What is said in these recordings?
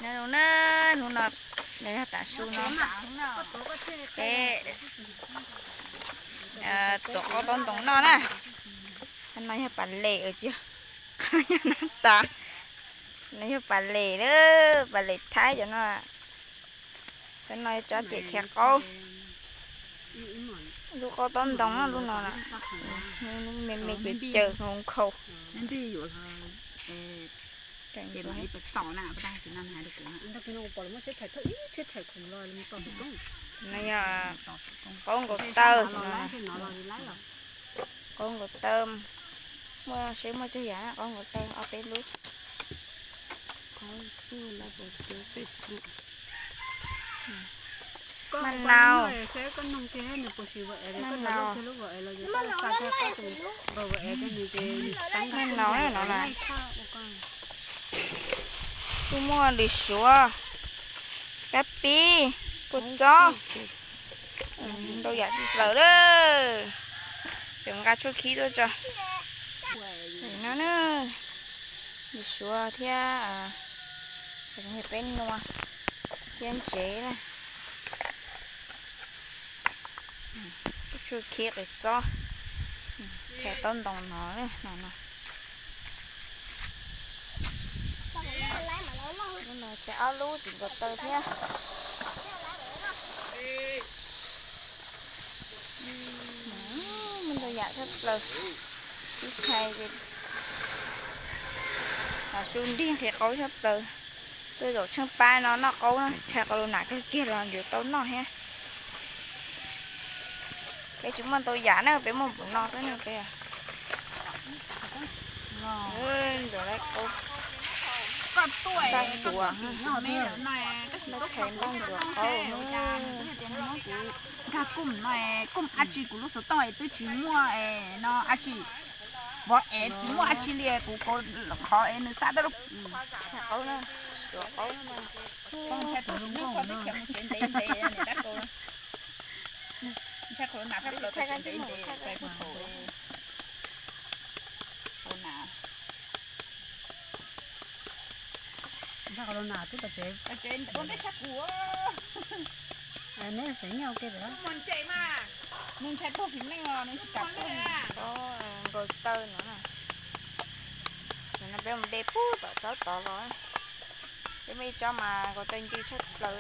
No na, hnub no yog tav su no, peb tuav qaub taub ntoos noj na. No yog pas les, tsis yog, yog nab tas. No yog pas les na, pas les Thaib cov no. Cov no tsob cem khiav qaub. Lub qaub taub ntoos lub no, me me ces caws hoo khau. No yog qaub nkaus taw, qaub nkaus taw, muaj seb muaj tsuag yam, qaub nkaus taw ob peb lub. Maj nau, maj nau, maj nau no na. Kuj muaj lwm suav, kab pib, kua txob, ntau yam tshaj plaws lawm. Tseem nqa tshuaj khib tuaj tso. No na, lwm suav thiab, peb nua thiab ntsev na. Tshuaj khib qws txob, khiav taub ntoos no, no no. Lub no tau ob lub tim nkaus taw thiab. Muaj ntau yam tshaj plaws. Ib txhais ces los su nrig nqhis qaub tshaj plaws. Tuaj zaum tsheej pab no noj qaub na, ntshai qau lus nam kawg kiag los yuav tau noj thiab. Peb tsis muaj ntau yam na, peb muaj npaum no xwb na peb. Ntxuav, npaj ntxuav qaub. Nkag kuj no, kuj ab tsi kuv lub xov tooj es twb tsis muaj no ab tsi. Vov es tsis muaj ab tsi li kuv, kuv qhov es nws xav tau. Qaub, ntxuav qaub. Ntshai qhov lus nam tshaj plaws, ntshai qhov lus nam tub tom tsev, ua ntej tshaj kuv. Neb xeev nyob ua ke lawm. Nws ntshai tuag fim neej os, nws tsis kam tuaj. Nkaus taw no na. No peb mus de pub tom tsob tod los. Peb muaj ib tsob mas nkaus taw ncw tshaj plaws.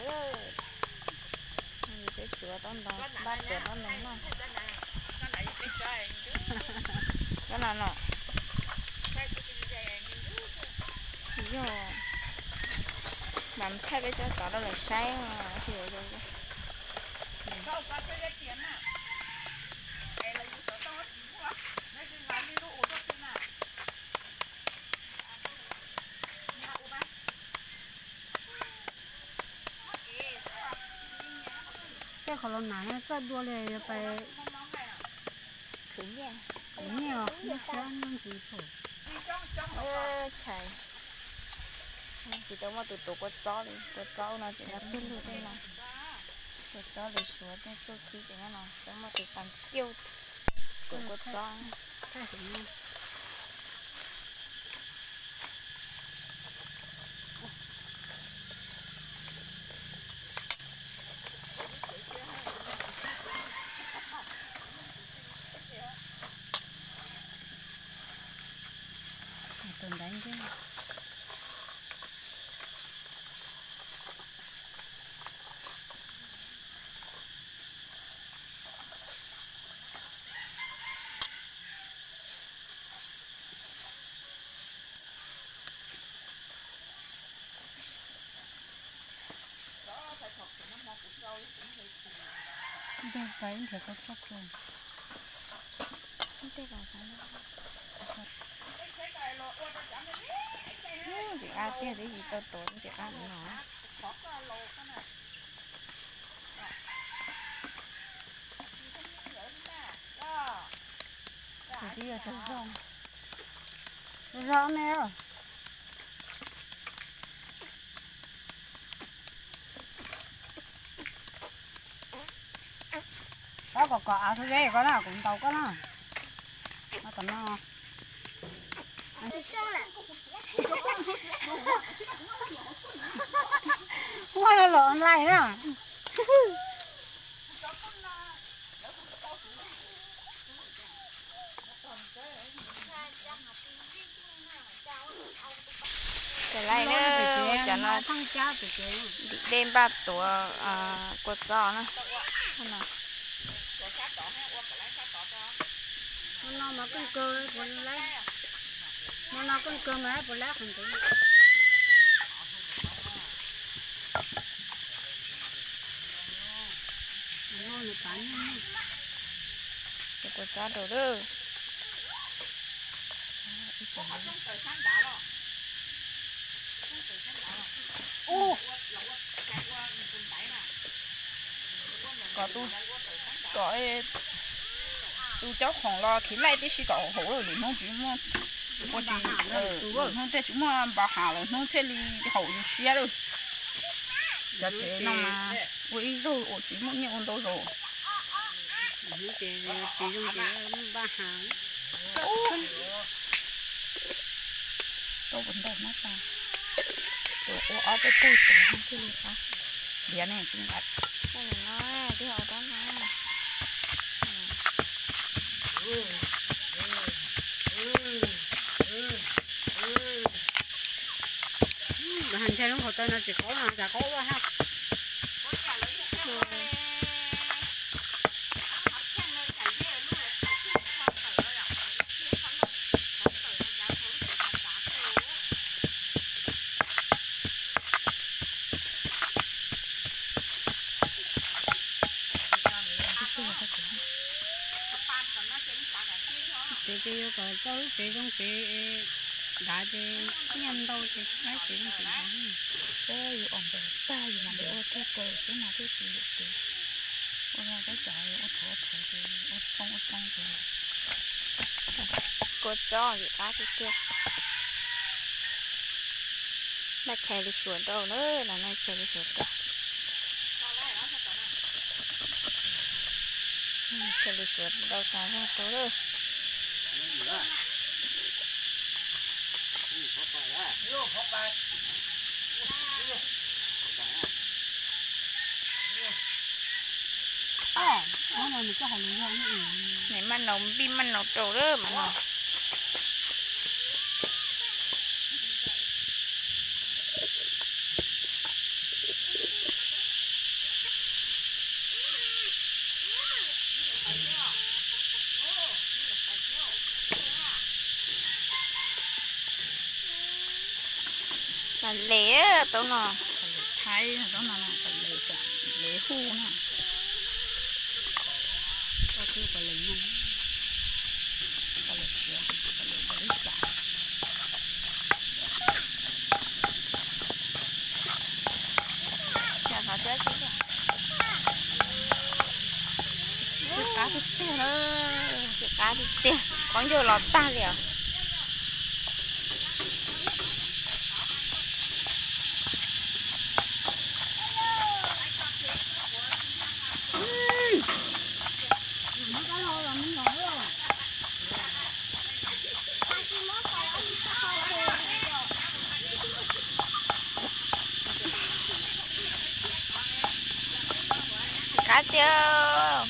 Peb tsuav taub ntoos, npaj tsuav taub ntoos noj. Tsob no no. Yog mam thaij peb tsob tod rau lawv saib. Tej qhov los nam txawj dua li yuav pais khwv nyiaj, khwv nyiaj os, nyiaj siab nyiaj ntsis thaum. Tsis tau muaj tus tuav kua txob li, kua txob no tseem yog peb lug tej no. Kua txob lwm suav tej txuj khib ces nyob no tau muaj tus pas kiuj tuav kua txob. Tus ntaiv ntej. Ntxim qab tiag, twb tsis tau tuav ntxim qab no. Twb yog tsaug zog, zog me. Koj kom kom av txhua zeb koj na, kuv ntaus koj na. Tom no. Los online na. Ces lawm na, cov no dim dej npaj tuav kua txob na. Hmo no mas kawg kawg, hmo no kawg kawg mas puas lab qhov ntawd. Ces kua txob rau lawm. Kom tus, kom tus caub khoom los khiv laij tib si kom haum lawm, lwm hnub tsis muaj, ua tsis, lwm hnub thiaj tsis muaj npau has, lwm hnub thiaj li haum yus siab lawm. Cov tsev no mas ua ib zaug ua tsis muaj nyiaj ua ntau zaus. Tsis zoo ces npau has. Tau puas ntau na tas, tus ua ob peb tug tsev no thiaj li qab. Liav ne, tsis nqa. Ntshai lub nqhov taw no tsis qaub no, cas qaub ua ha. Tsev ces yuav kom txoj lub tsev zoo tsev dav ces nyiaj ntau ces laib tsev zoo tsev dav. Yus os npaws tag yus mam li ua kiag kaw xwb mas thiaj tsis yuam kev. Ua no tab tsam ua rhuav ua rhuav ces ua txooj ua txooj ces. Kua txob yus qab tiag tiag. Npaj chais lws suav rau na, no npaj chais lws suav rau. Chais lws suav rau tas zog rau lawm. Nws maj naus npij maj naus rau lawm mas no. Pas les taub no, pas les thaib taub no, pas les, pas les hu na. Pas les nyuj, pas les siav, pas les pas lub xav. Qab tiag tiag na, qab tiag tiag, qaub ncaug los tag li os. Qab tiag,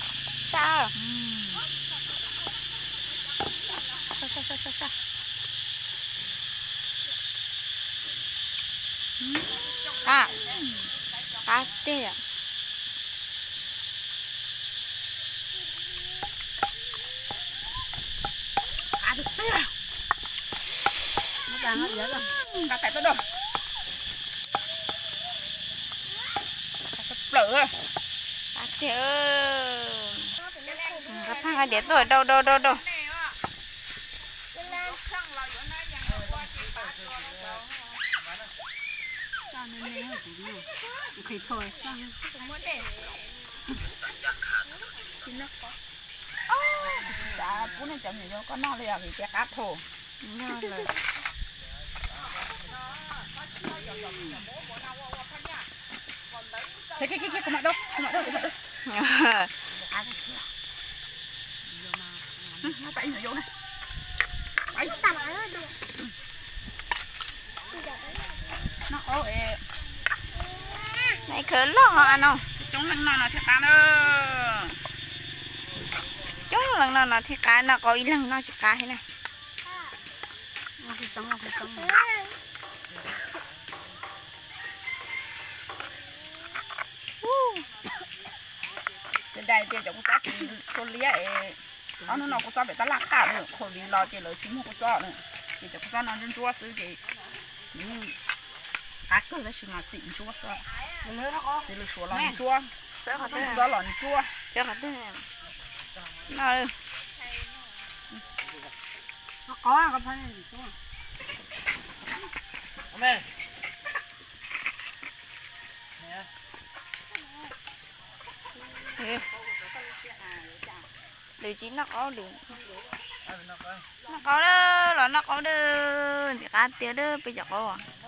sab. Qab, qab tiag. Nqa tais tuaj do. Qab tiag. Nqa phaj nqa diav tuaj do do do do. Xav pub nej cov me nyuam yaus koj noj li os vim tias qab dhau. Khiav, khiav, khiav, khiav, kuv mam do, kuv mam do, kuv mam do. Noj pab ib nyuam yaus na. Noj qaub es. Khawv loj no. Coob leej no no thiaj qab na. Coob leej no no thiaj qab, noj qau ib leeg noj tsis qab thiab na. Xav dais tias cov kua txob tsis tshua liab es, ob hnub no kua txob pem tab laj qaj lawm, covid los ces lawv tsis muag kua txob na, ces cov kua txob no ntsuab ntsuab xwb ces nws yeej qab kawg tab sis mas xim ntsuab xwb. Txiv lws suav los ntsuab, kua txob los ntsuab. Lwm tsis noj qaub lwm. Noj qaub los noj qaub dab, ntxim qab tiag dab peb cov qaub.